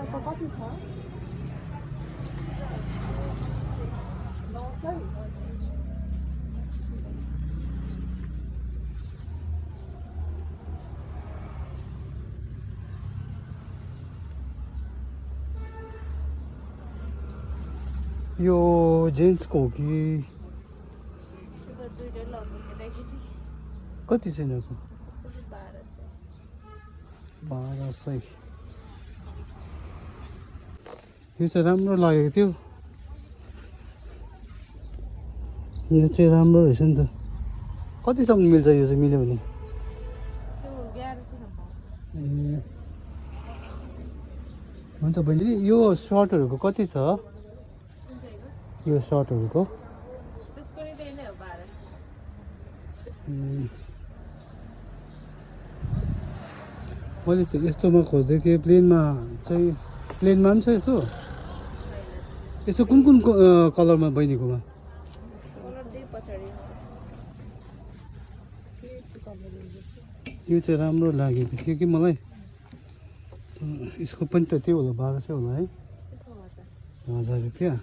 अर्को कति छ 900 यो जेन्ट्सको हो कि कति छ यिनीहरूको 1200 यो चाहिँ राम्रो लागेको थियो यो चाहिँ राम्रो रहेछ नि त कतिसम्म मिल्छ यो चाहिँ मिल्यो भने ए हुन्छ बहिनी यो सर्टहरूको कति छ यो सर्टहरूको मैले चाहिँ यस्तोमा खोज्दै थिएँ प्लेनमा चाहिँ प्लेनमा पनि छ यस्तो यसो कुन कुन कलरमा बहिनीकोमा यो चाहिँ राम्रो लागेको थियो कि मलाई यसको पनि त त्यो होला 1200 होला है 1000 रुपियाँ